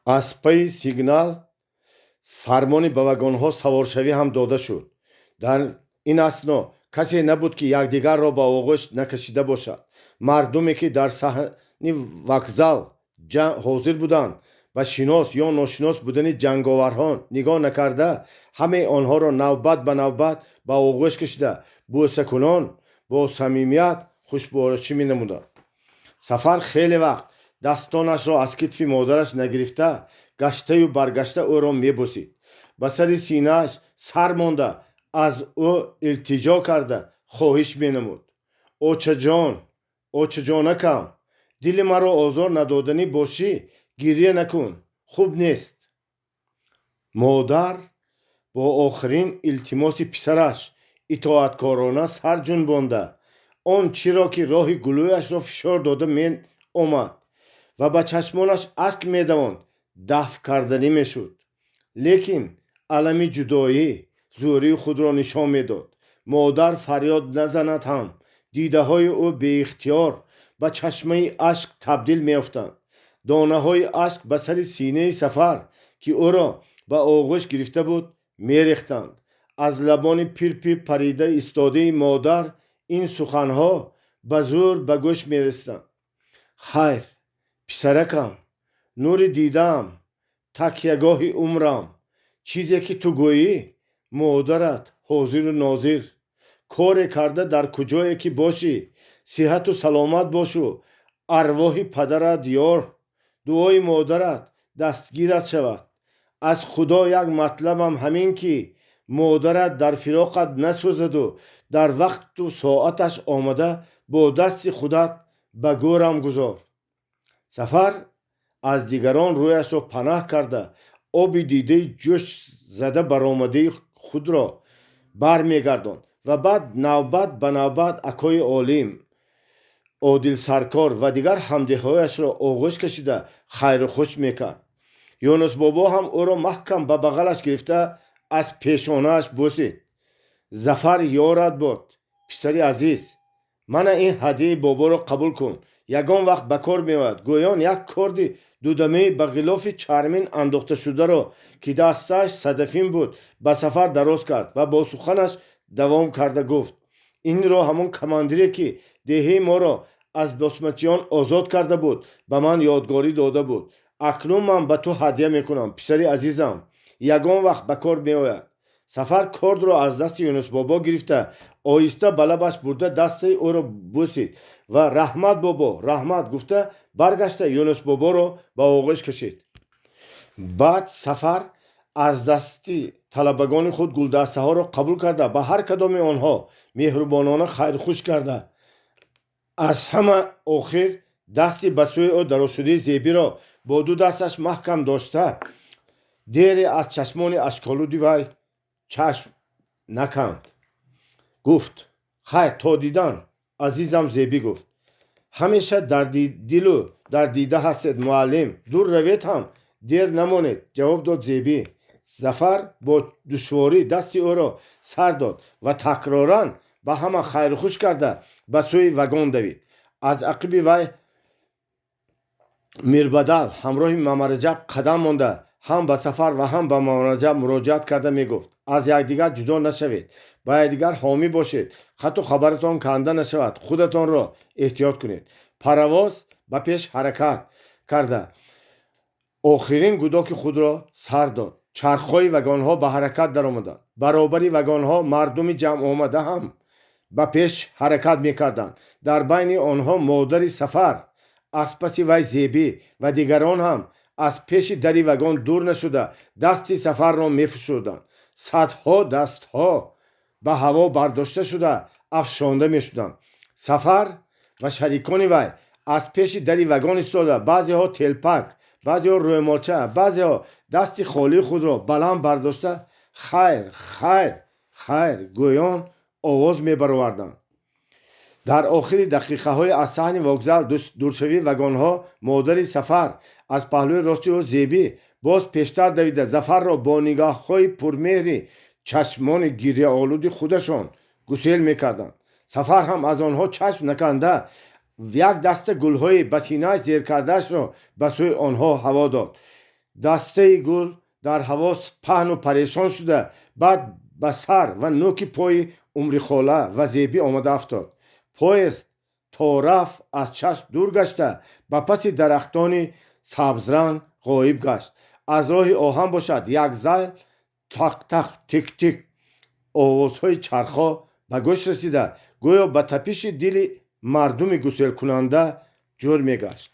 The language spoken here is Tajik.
Аз пайи сигнал фармони ба вагонҳо саворшавӣ ҳам дода шуд. Дар ин асно касе набуд, ки якдигарро ба оғӯш накашида бошад. Мардуме, ки дар саҳни вокзал ҳозир буданд, ба шинос ё ношинос будани ҷанговарҳо нигоҳ накарда, ҳамаи онҳоро навбат ба навбат ба оғӯш кашида, бӯсакунон бо самимият хушборошӣ менамуданд. Сафар хеле вақт дастонашро аз китфи модараш нагирифта, гаштаю баргашта ӯро мебӯсид, ба сари синааш сар монда, аз ӯ илтиҷо карда хоҳиш менамуд: «Очаҷон, очаҷонакам, дили маро озор надоданӣ бошӣ, гирья накун, хуб нест». Модар бо охирин илтимоси писараш итоаткорона сар ҷунбонда, он чиро, ки роҳи гулӯяшро фишор дода меомад ва ба чашмонаш ашк медавонд, дафъ карданӣ мешуд. Лекин алами ҷудоӣ зӯрии худро нишон медод. Модар фарёд назанад ҳам, дидаҳои ӯ беихтиёр ба чашмаи ашк табдил меёфтанд. Донаҳои ашк ба сари синаи Сафар, ки ӯро ба оғӯш гирифта буд, мерехтанд. Аз лабони пирпир парида истодаи модар ин суханҳо ба зӯр ба гӯш мерасиданд: «Хайр, писаракам, нури дидаам, такягоҳи умрам, чизе ки ту гӯӣ, модарат ҳозиру нозир. Коре карда дар куҷое ки бошӣ, сиҳату саломат бошу, арвоҳи падарат ёр, дуои модарат дастгират шавад. Аз Худо як матлабам ҳамин, ки модарат дар фироқат насӯзаду дар вақту соаташ омада бо дасти худат ба гӯрам гузор». Сафар аз дигарон рӯяшро панаҳ карда, оби дидаи ҷӯш зада баромадаи худро бармегардонд ва баъд навбат ба навбат акои Олим, Одилсаркор ва дигар ҳамдеҳояшро оғӯш кашида, хайру хуш мекард. Юнусбобо ҳам ӯро маҳкам ба бағалаш гирифта, аз пешонааш бӯсид. «Зафар ёрат бод, писари азиз, мана ин ҳадияи боборо қабул кун, ягон вақт ба кор меояд», гӯён як корди дудамаи ба ғилофи чармин андохташударо, ки дастааш садафин буд, ба Сафар дароз кард ва бо суханаш давом карда гуфт: «Инро ҳамон командире, ки деҳаи моро аз босмачиён озод карда буд, ба ман ёдгорӣ дода буд. Акнун ман ба ту ҳадя мекунам, писари азизам, ягон вақт ба кор меояд». Сафар кордро аз дасти Юнусбобо гирифта, оҳиста ба лабаш бурда, дастаи ӯро бӯсид ва «Раҳмат, бобо, раҳмат» гуфта, баргашта Юнусбоборо ба оғӯш кашид. Баъд Сафар аз дасти талабагони худ гулдастаҳоро қабул карда, ба ҳар кадоми онҳо меҳрубонона хайрхуш карда, аз ҳама охир дасти ба сӯи ӯ дарозшудаи Зебиро бо ду дасташ маҳкам дошта, дере аз чашмони ашколуди вай чашм наканд. Гуфт: «Хайр, то дидан, азизам Зебӣ». Гуфт: «Ҳамеша дар дилу дар дида ҳастед, муаллим, дур равед ҳам, дер намонед», ҷавоб дод Зебӣ. Зафар бо душворӣ дасти ӯро сар дод ва такроран ба ҳама хайрухуш карда, ба сӯи вагон давид. Аз ақиби вай Мирбадал ҳамроҳи Мамараҷаб қадам монда, ҳам ба Сафар ва ҳам ба Мамараҷаб муроҷиат карда мегуфт: «Аз якдигар ҷудо нашавед, ба якдигар ҳомӣ бошед, хату хабаратон канда нашавад, худатонро эҳтиёт кунед». Паровоз ба пеш ҳаракат карда, охирин гудоки худро сар дод. Чархҳои вагонҳо ба ҳаракат даромаданд. Баробари вагонҳо мардуми ҷамъомада ҳам ба пеш ҳаракат мекарданд. Дар байни онҳо модари Сафар, аз паси вай Зебӣ ва дигарон ҳам аз пеши дари вагон дур нашуда, дасти Сафарро мефишурданд. Садҳо дастҳо ба ҳаво бардошта шуда, афшонда мешуданд. Сафар ва шарикони вай аз пеши дари вагон истода, баъзеҳо телпак, баъзеҳо рӯмолча, баъзеҳо дасти холии худро баланд бардошта, «Хайр, хайр, хайр» гӯён овоз мебароварданд. Дар охири дақиқаҳои аз саҳни вокзал дуршавии вагонҳо модари Сафар, аз паҳлӯи рости ӯ Зебӣ боз пештар давида, Зафарро бо нигаҳҳои пурмеҳри чашмони гирьяолуди худашон гусел мекарданд. Сафар ҳам аз онҳо чашм наканда, як даста гулҳои ба синааш зер кардаашро ба сӯи онҳо ҳаво дод. Дастаи гул дар ҳаво паҳну парешон шуда, баъд ба сар ва нӯки пои Умрихола ва Зебӣ омада афтод. Поезд то рафт аз чашм дур гашта, ба паси дарахтони сабзранг ғоиб гашт. Аз роҳи оҳан бошад, як зайл тақ-тақ, тик-тик овозҳои чархҳо ба гӯш расида, гӯё ба тапиши дили мардуми гуселкунанда ҷӯр мегашт.